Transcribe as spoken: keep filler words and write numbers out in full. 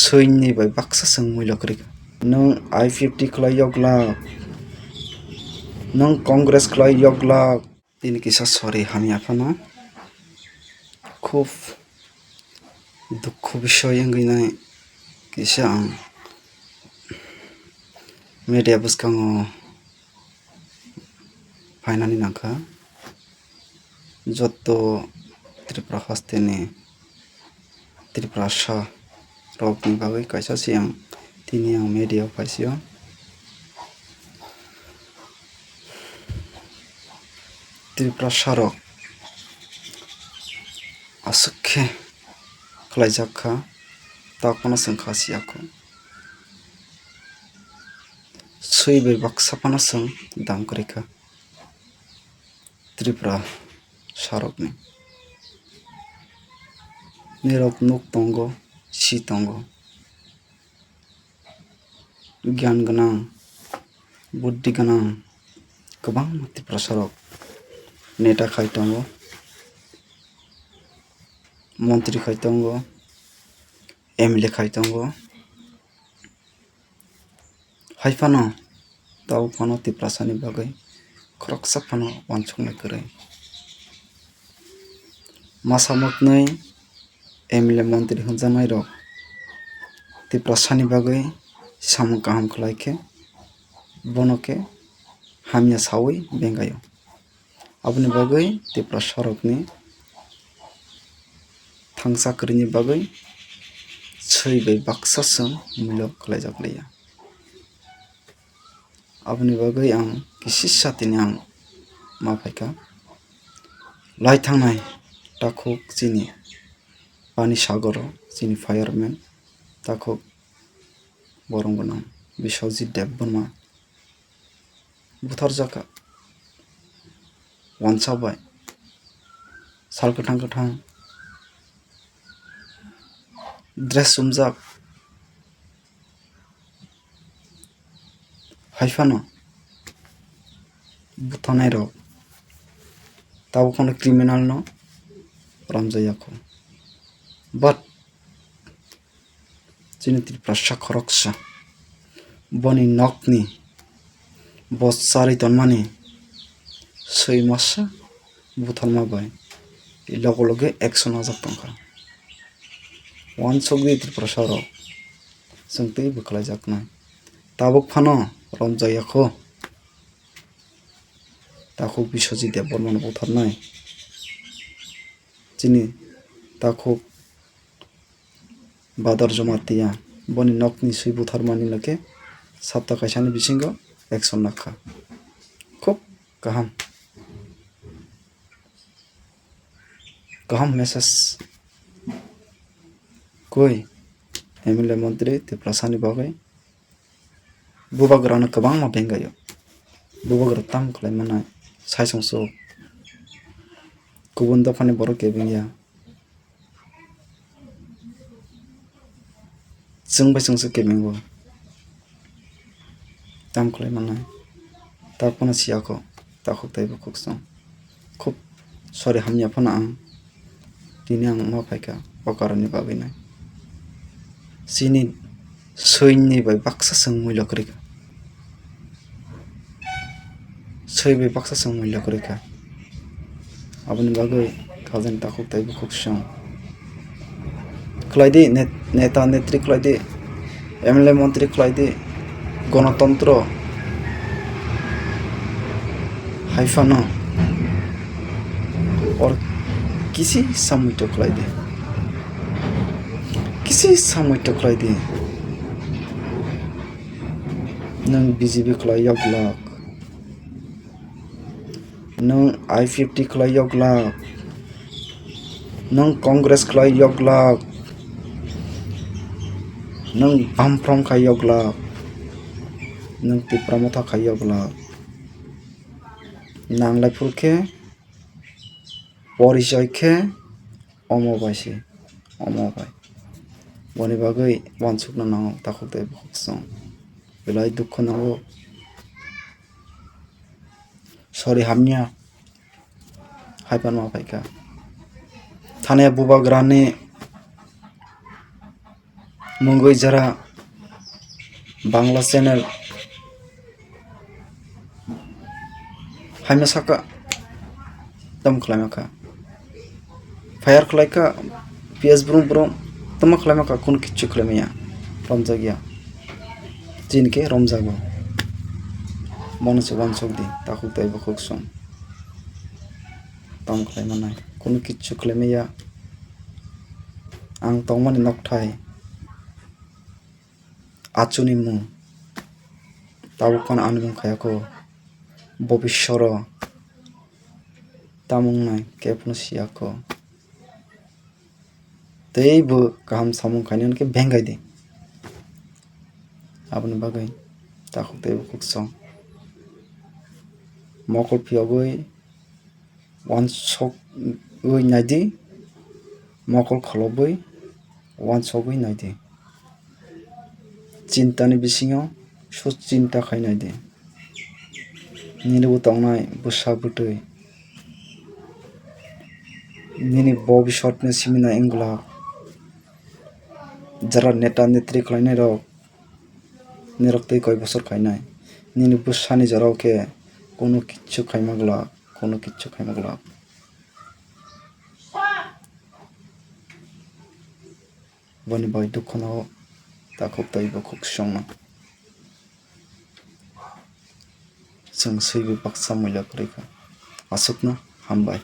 Swini bai baksa chwng muilok rwkha. Nwng I P F T khlai yoglak, nwng Congress khlai yoglak. Tini kisa sori hamya phano khub dukhu bisoy wngwi nai kisa ang media bwskango phainani nangkha. Joto Tripura hasteni Tiprasa rokni bagwi kaisa se ang tini ang media o phaisio. Tiprasa rok aswk khe khlaijak kha, ta phano chwng kha siyakho. Swi bai baksa phano chwng dam kwrwi kha Tripura sarokni. Nirok nuk tongo, si tongo. Gyan gwnang, buddhi gwnang kwbangma Tiprasa rok neta khai tongo, montri khai tongo, M L A khai tongo. Hai phano tabuk phano Tiprasani bagwi khoroksa phano uansuknai kwrwi. Masa moknwi M L A montri hwnjaknairok Tiprasani bagwi samung kaham khlai khe bono khe hamya saui bengaio. Aboni bagwi Tiprasa rokni thangsa kwrwini bagwi swi bai baksa chwng muilok khlaijak liya. Aboni bagwi ang kisisa tini ang ma phaikha. Lai thangnai takhuk chini pani sagoro chini fireman takhuk borong gwnang Biswajit Debbarma butharjakha wansa bai sal kwthang kwthang dress chumjak. Hai phano buthanai rok tabuk phano criminal no romjak ya kho, but chini Tiprasa khoroksa boni nokni bo charwi tonmani swi masa butharma bai loge loge action najak tongkha. Uansukdi Tiprasa rok chwng tei bwkhlaijaknai. Tabuk phano romjak ya kho. Takhuk Biswajit Debbarmano butharnai. Chini takhuk Badar Jamatia boni nokni swi butharmani loge sapta kaisani bisingo action nakha. Khub kaham. Kaham message. Koi M L A montri Tiprasani bagwi bubagrano kwbangma bengaio. Bubagra tam khlai manai, saichung chuk. Kubun dophani borok kebengya. Chwng bai chwngsa kebengo. Tam khlai manai. Takhuk phano siyakho. Takhuk tei bukhuk chwng. Khub sori hamya phano ang tini ang ma phaikha o karon ni bagwi nai. Chini swini bai baksa chwng muilok rwkha. Swi bai baksa chwng muilok rwkha. Aboni bagwi khajani takhuk tei bukhuk chwng khlai di, net-, neta netri khlai di, M L A montri khlai di, gonotontro hai phano or kisi samui to khlai di, kisi samui to khlai di. Nwng B J P khlai yok lak. Nwng I P F T khlai yok lak. Nwng Congress khlai yok lak. Nwng Bamfront khai yok lak. Nwng Tipra Motha khai yok lak. Nanglai phuru khe porichoi khe omo bai se, omo bai. Boni bagwi uansukna nango takhuk tei bukhuk chwng. Belai dukhu nango. Sori hamya hai phano ma phaikha. Thane bubagrani Mungwi jara Bangla channel haima saka tamo khlaima kha. Fire khlai kha, P S brum brum tamo khlaima kha, kun kichu khlaimaya, romjak ya. Chini khe romjago. Bono se wansuk di, takhuk tei bukhuk song. Tamo khlai manai, kunu kichu khlaimaya. Ang tongmani nokthai. Achuni mung. Tabuk phano ani mung khayako. Bobisoro. Tamung nai kebono siyako. Tei bo kaham samung khainani khe bengai di. Aboni bagwi takhuk tei bukhuk song. Mokol phiyogwi wansokgwi naidi, mokol kholobwi wansokgwi naidi. Chintani bisingo su chinta khai naidi. Nini bo tongnai bwsa bwtwi. Nini bobisotni simi nai wngwlak. Jara neta netri khlainai rok, nirok tei koi bosor khainai. Nini bwsani jorao khe kunu kichu khaima glak, kunu kichu khaima glak. Boni bai dukhono takhuk tei bukhuk songno. Chwng swiwi baksa muiya kwrwi kha. Aswkno hambai.